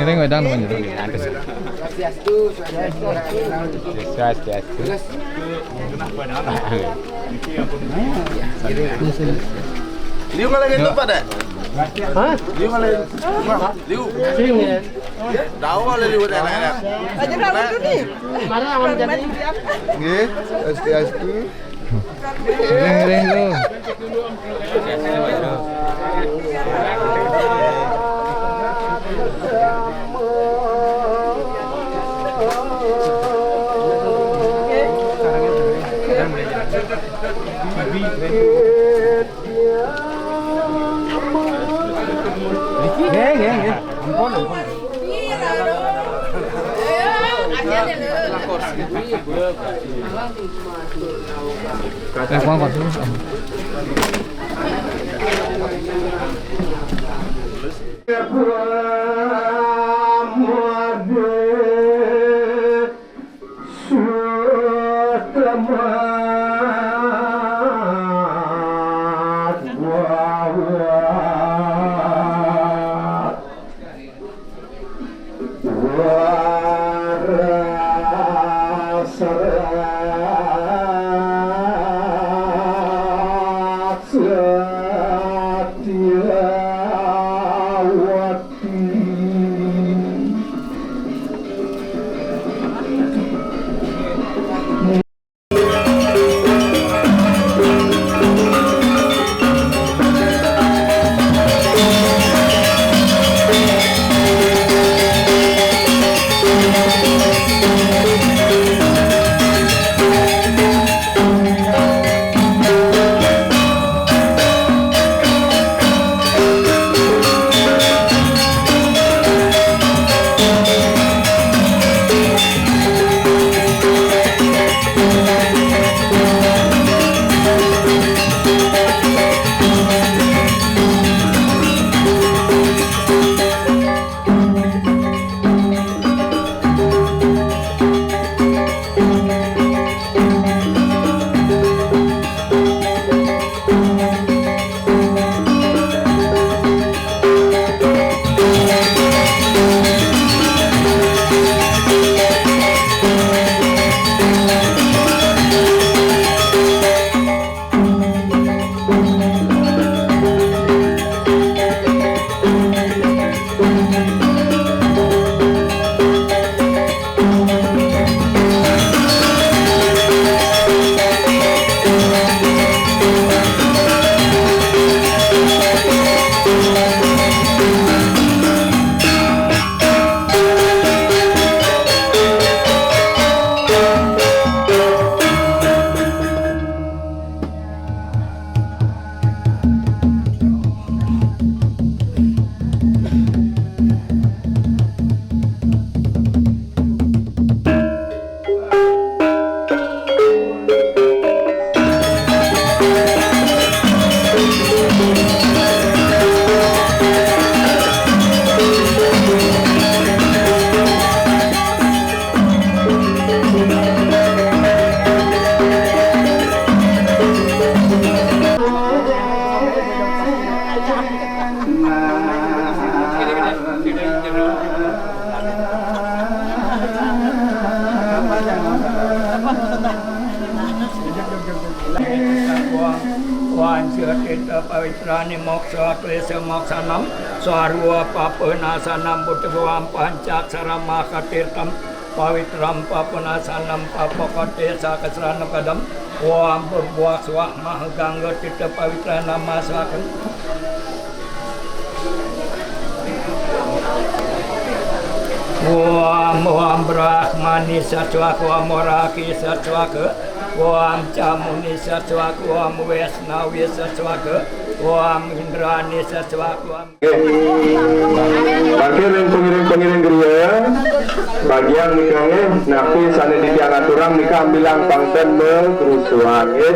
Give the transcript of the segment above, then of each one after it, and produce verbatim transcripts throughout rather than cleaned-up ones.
Ini wedang teman gitu. Swastiastu. Liu ngalih itu, Pak, deh? Hah? Liu ngalih. Liu. Sini. Tahu kali liu, deh, deh, deh. Aja kamu tuh nih. Mana lawan jadi? Nggih, swastiastu. Ngiring, ngiring, tuh. Nggih, nggih, nggih. Ampun, ampun. Eh, kuang, kuang. Wan sira tita pawitrani moksa klesa moksanam, sarwa papanassanam buddhagam pancaksara makatirtam, pawitram papanassanam papakate sakasranam kadam, wam berbuah swah mahagangga tita pawitra namasakam. Wam wam brahmani saswaka, wam waraki saswaka, wam camuni saswaka, wam wesnawi saswaka, wam indrani saswaka, wam. Nggih. Mangke ring pangiring-pangiring griya, bagian nika nggih, napi sane titiang aturang nika ambilang pangten magrusuhan nggih.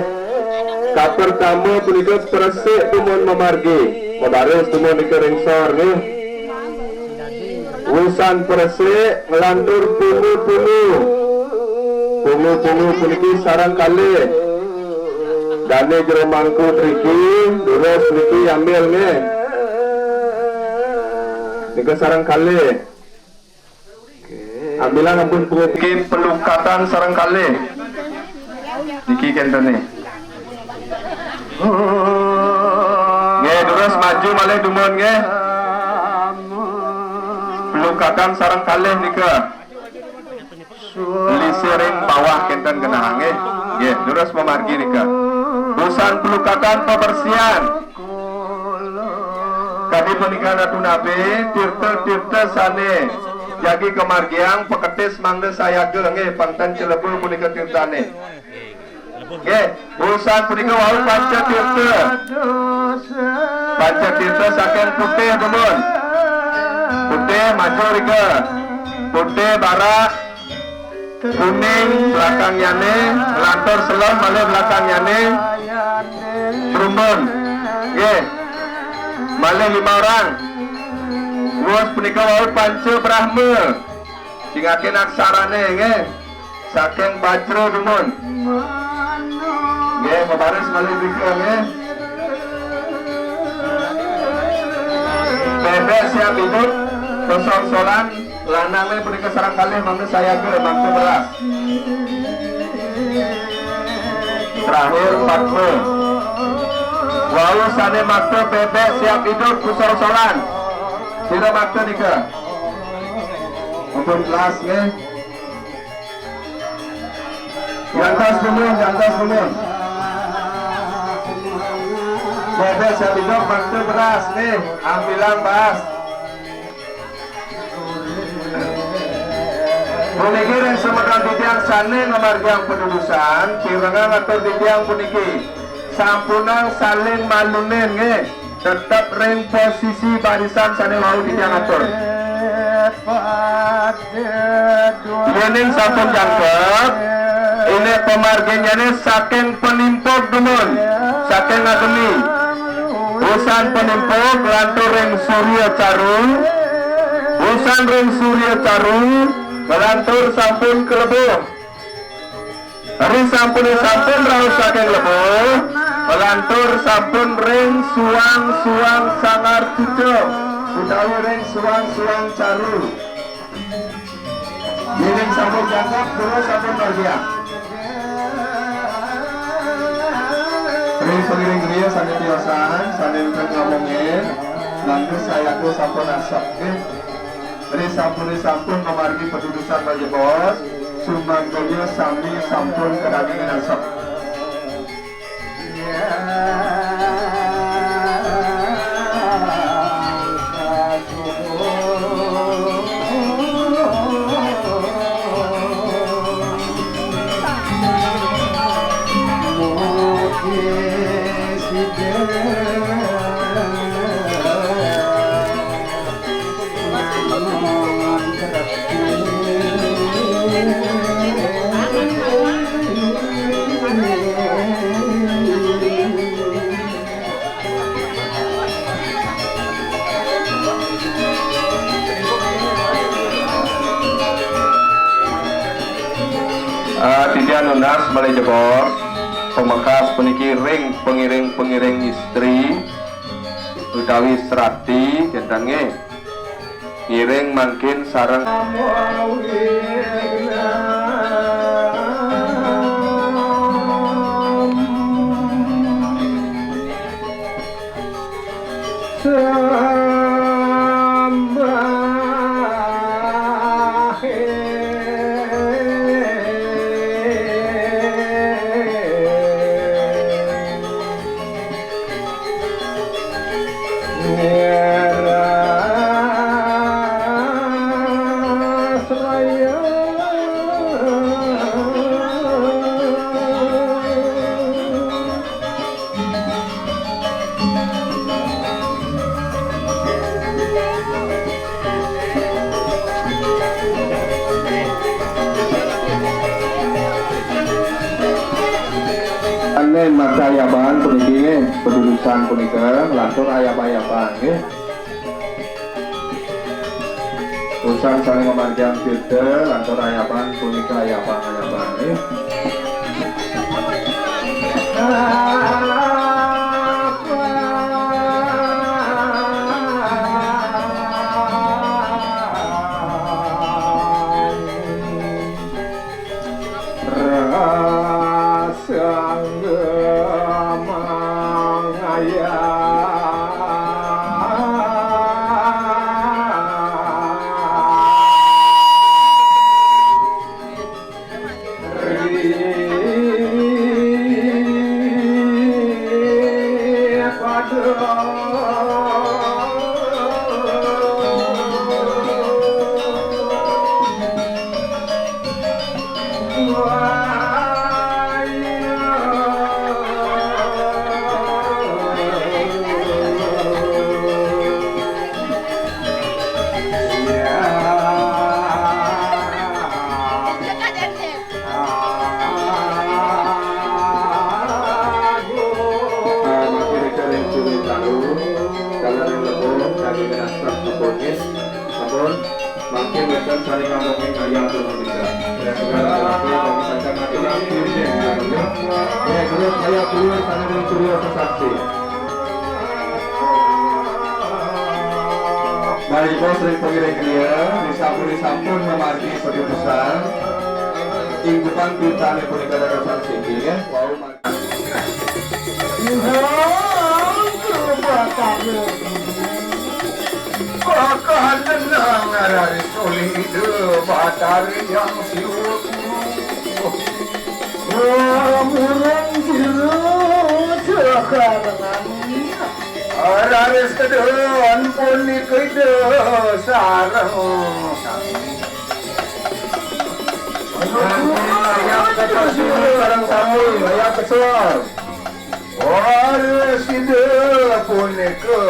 Kapertama punika persik dumun mamargi, mabaris dumun nika ring sor nggih. Wusan persik nglantur pungu-pungu. Pungu-pungu puniki sareng kalih. Dane jero mangku driki, durus niki ambil nggih. Nika sareng kalih. Ambilang ampun pungu. Niki pelukatan sareng kalih. Niki kentene. Nggih, durus maju malih dumun nggih. Pelukatan sareng kalih nika. Lise ring bawah kenten genahang nggih. Nggih, durus mamargi nika. Wusan pelukatan pabersihan. Kadi punika Ratu Nabe, tirta-tirta sane jagi kamargiang paketis mangda sayaga nggih, pangtan celebu punika tirtane. Nggih, wusan punika wau panca tirta. Panca tirta saking putih dumun. Putih maju rika. Putih barak, kuning belakangnyane, lantur selem malih belakangnyane, drumbun. Nggih. Malih lima orang. Wus punika wau panca brahma. Cingakin aksarane nggih. Saking Bajra dumun. Nggih, mabaris malih drika nggih. Bebek siap hidup, kosong-solan, lanange punika sareng kalih mangda sayaga, mangda beras. Terakhir Padma. Wau sane makta bebek siap hidup, kosong-solan. Sira makta nika. Ampun kelas nggih. Jantos dumun, jantos dumun. Bebek siap hidup, makta beras nggih, ambilang bas. Puniki ring semeton titiang sane ngamargiang padudusan, pirengang atur titiang puniki. Sampunang saling malunin nggih. Tetep ring posisi barisan sane wau titiang atur. Yening sampun jangkep, indik pamarginyane saking panimpug dumun, saking ageni. Wusan panimpug lantur ring Surya Caru, wusan ring Surya Caru, lantur sampun kalebuh. Ri sampune sampun rauh saking lebuh, lantur sampun ring suang-suang Sanggar Cucung, utawi ring suang-suang Caru. Yening sampun jangkep, kula sampun margiang. Ring pangiring griya sane tiosan, sane nenten ngamongin, mangda sayaga sampun asep, nggih. Ri sampune sampun mamargi padudusan malih jebos, sumangkanya sami sampun kadagingin asep. Nunas malih jebos, pamekas puniki ring pangiring-pangiring istri utawi serati, kinten nggih. Ngiring mangkin sareng Anen masa ayaban puniki nggih, padudusan punika lantur ayab-ayaban nggih. Usan sané mamargiang tirta, lantur ayaban punika ayaban-ayaban nggih. Rasa mangayah. Mangkin wénten sané ngambungin ayam turun bisa. Ya, segala sesuatu bagi pacar mati lampu, ya, ya. Ya, terus saya keluar sana dan surya sesaksi. Malih jebos ring pangiring griya, disampun-disampun mamargi padudusan. Ing kupan pirtané punika dadosan siki, ya. Wau. Batara. Bakahan tenang ngarari solih Ida Batara Hyang Siwa. Murung sira jakarengan. Raris kedon punika Ida sareng sami. Ayam kesel, sareng sami, ayam kesel. Para sida punika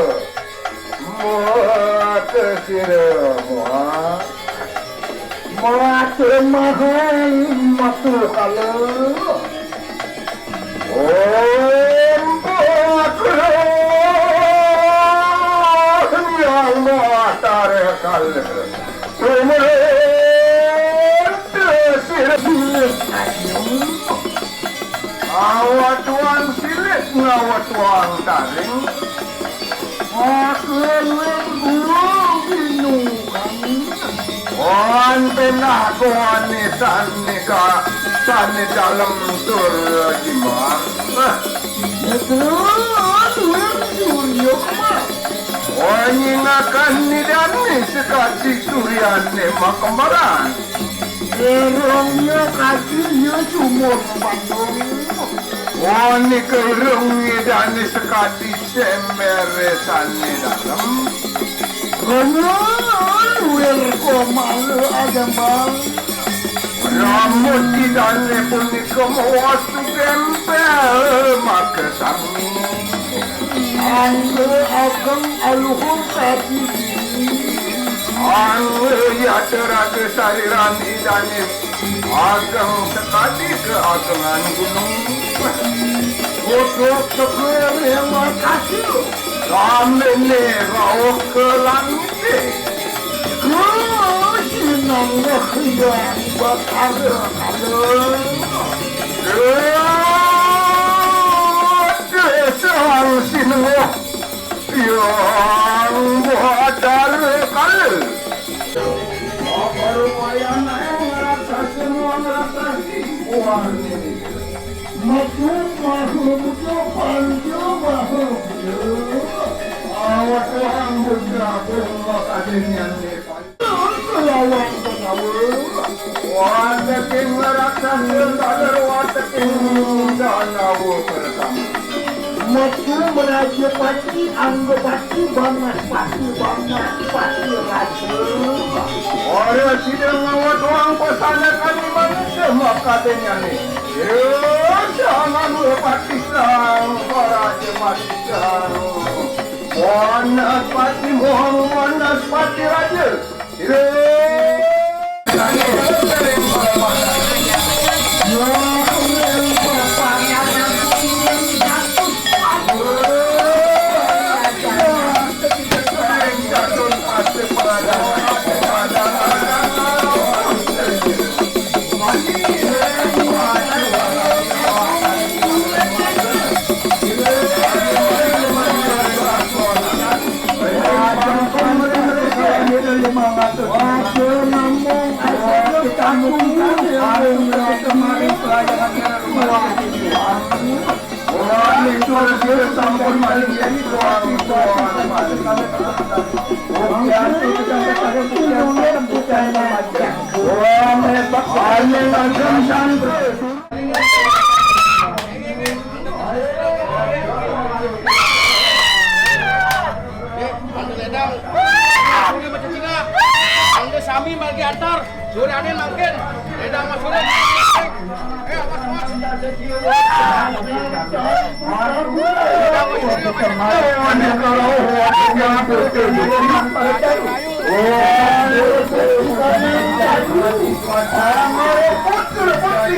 mata sira muha, mata mahan matu kala. Om Pakro Yang Maha Tara Kala. Tumrun sira. Awatuang silih ngawatuang taring. Maka luwih guru binungan. Wan penah koane sanika sane dalem tur jimbar. Betul, luwih surya kembar. Wan nyingakan nidane sekati suryane makembaran. Irungnya kaki ya sumur Bandung. Wanika irung idane sekati semere sane dalem. Bener, wir komala agambang. Rambut idane punika mawastu gempel makasami. Angga ageng aluhur kaki dini. Angga yatra raga sariran idane ageng sekadi keagengan gunung. Kutuk tegur yang makasih. Lambene rauh ke langite. Ku sinanggeh yang bakara kala. Sang sinengguh yang badar kala. Apa rupanya nang raksasa, nang raksasa buah ini? Metu maha muda, panca maha muda. Awak orang buka rumah kadinyan ni. Lawan Panawa. Wateking raksasa taler wateking Danawa pertama. Metu meraja pati, angga pati, bangas pati, bangas pati raja. Ora sida ngawat wang pasanakan di manusia makadanya ni. Ya, sang angga pati sang, raja pati sang. Bangas pati mohang, bangas pati raja. Angga sami margi antar, suryané mangkin, ledang mas surya. Eh, apa semua? Sampun.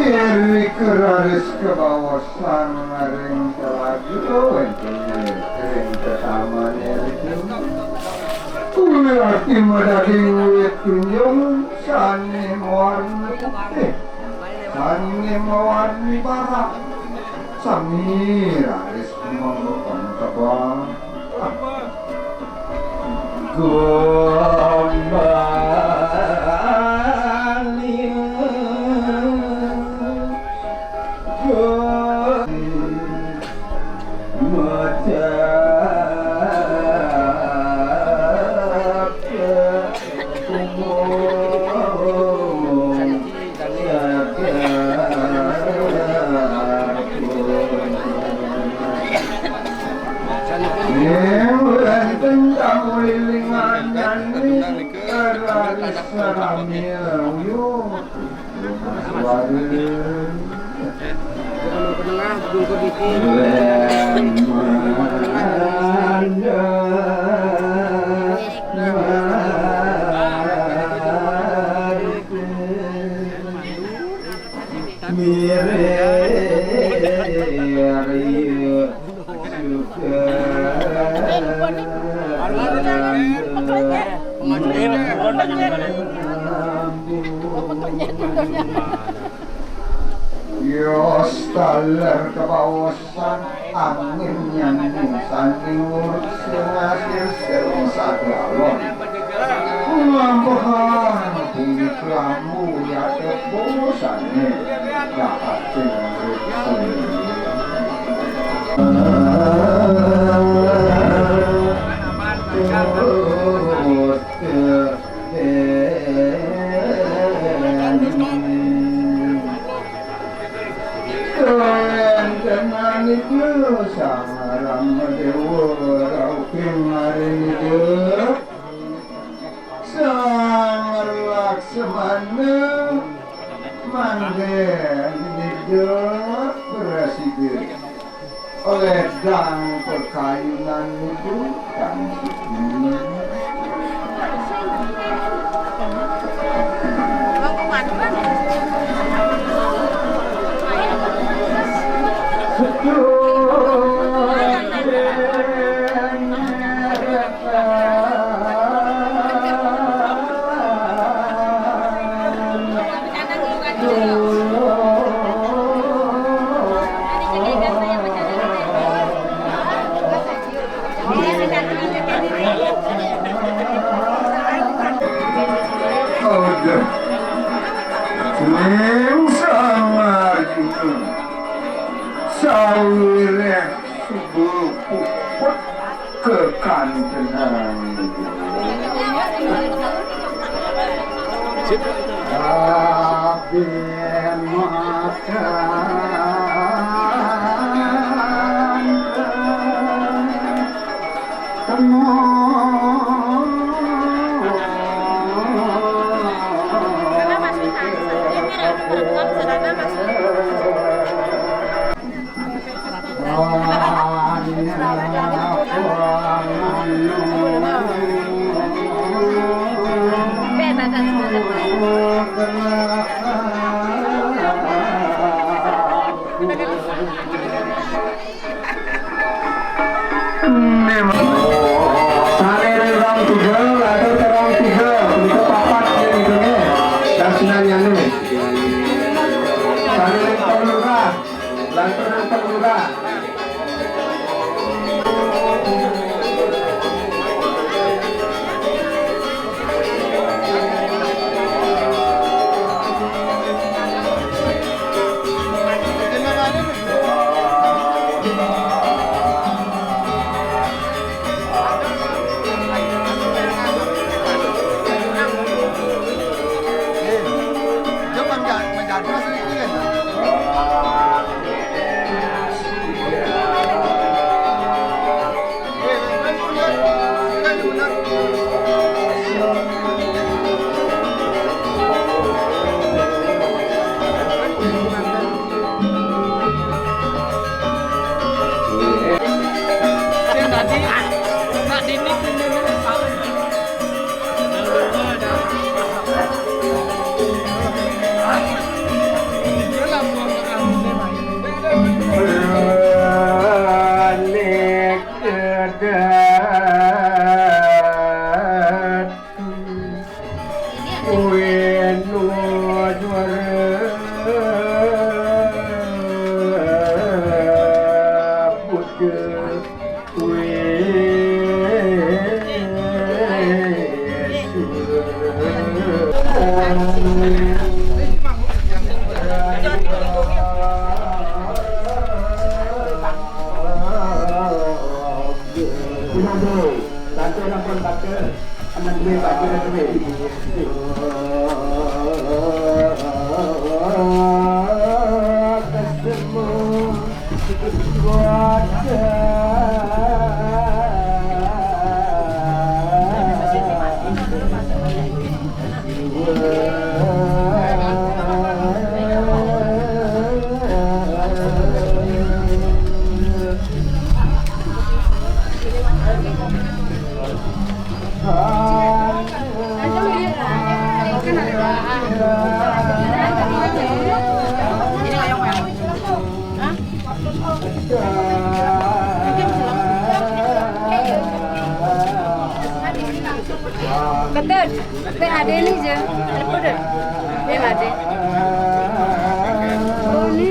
Iri keraris kebawasan ring telaga, ring tetamané ritu. Kuwi arti madaging wit tunjung sané mawarna putih, sané mawarna barak, sami raris mengkebang. Ning wénten tamu lilingan nyanyi raris ramé. Yos taler kebaosan angin nyanding sanding urus ngasir sering sagalon. Ngambehan bumi kelambu ya tepusane dahating urus sendiri. Dengan itu Sang Rama Dewa rauh kemarin itu Sang Laksamana manggen nida prasida. Oleh dang pekayunan niku kang sugih. Ning Sang Arjuna, sawireh suba puput kekantenan. Sip. Kabeh makan temu. Sane rong tiga, lantur ke rong tiga, punika papat nggih, nggih. Dasnanyane. Sane ring Pak Lurah. Lantur nang Pak Lurah. Betul. P H D ni je. Betul. P H D. Oh, ni.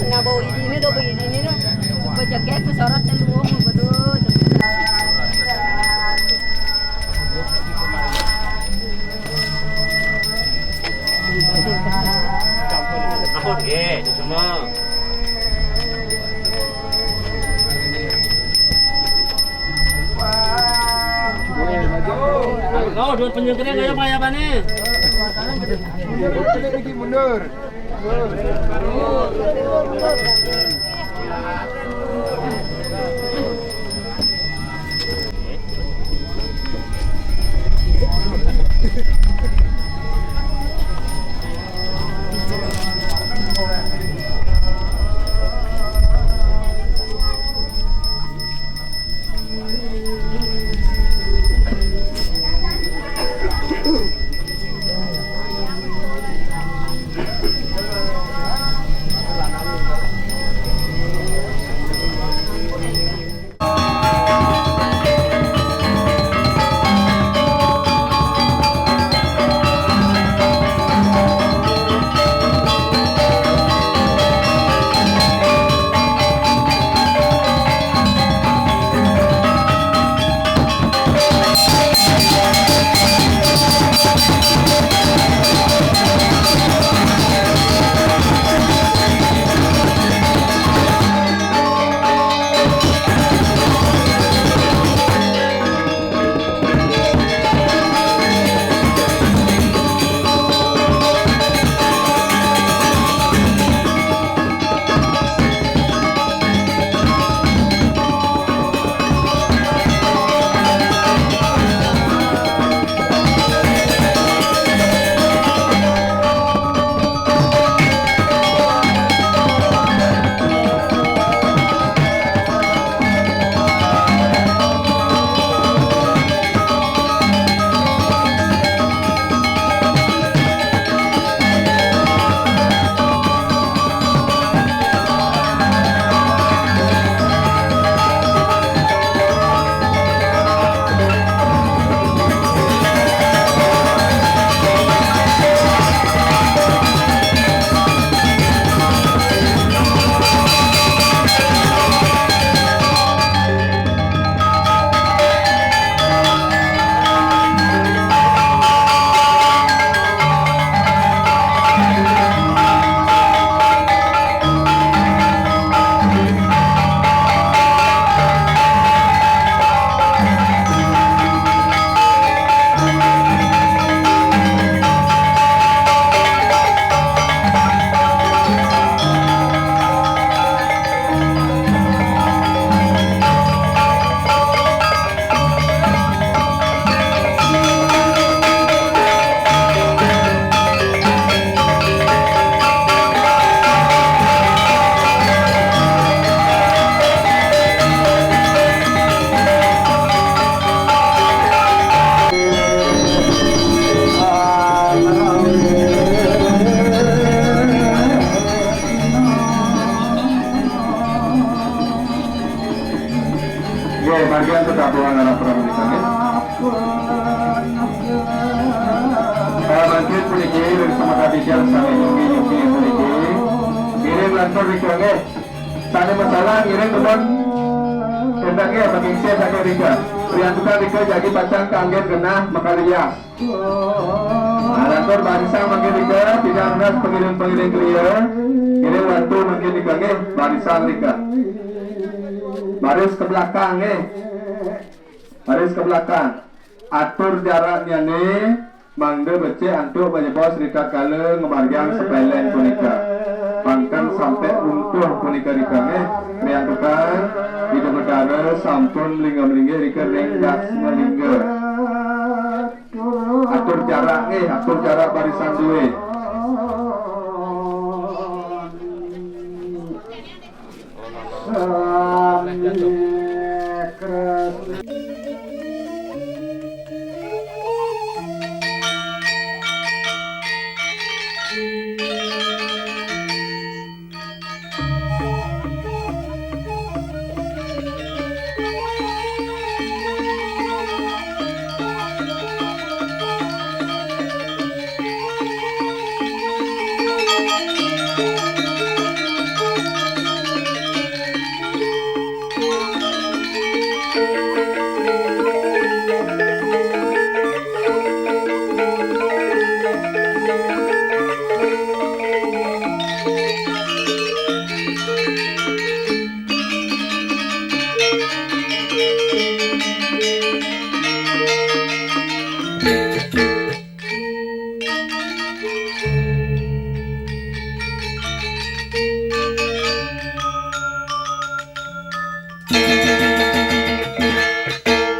Nah, bau ini nih, bau ini nih. Coba jaga aku sorot telu, betul. Ampun, nggih, semua. Oh, duit penyengkering ayo Pak ya, Pak nih. Mundur, mundur. Nggih, mangkin tetap doa ngarep pramila nggih. Eh, mangkin puniki bersama katidian sami nyuki-nyuki puniki. Ngiring lantur rika nggih. Sane masalah ngiring pun. Kendake bagi saya saking rika. Priantukan rika jagi pacang kanggen genah makarya. Nah, atur barisan mangkin nika, tidak ada pengiring-pengiring kelia. Ngiring bantu mangkin nika nggih, barisan nika. Baris ke belakang nggih. Baris ke belakang. Atur jaraknya nih, mangda becik antuk bajebos ritatkala ngamargiang sepeleng punika. Pangken sampai runtuh punika rika nggih. Riantukan Ida Betara sampun melingga-melingga rika ring daksna lingga. Atur jarak nggih, atur jarak barisan duwe.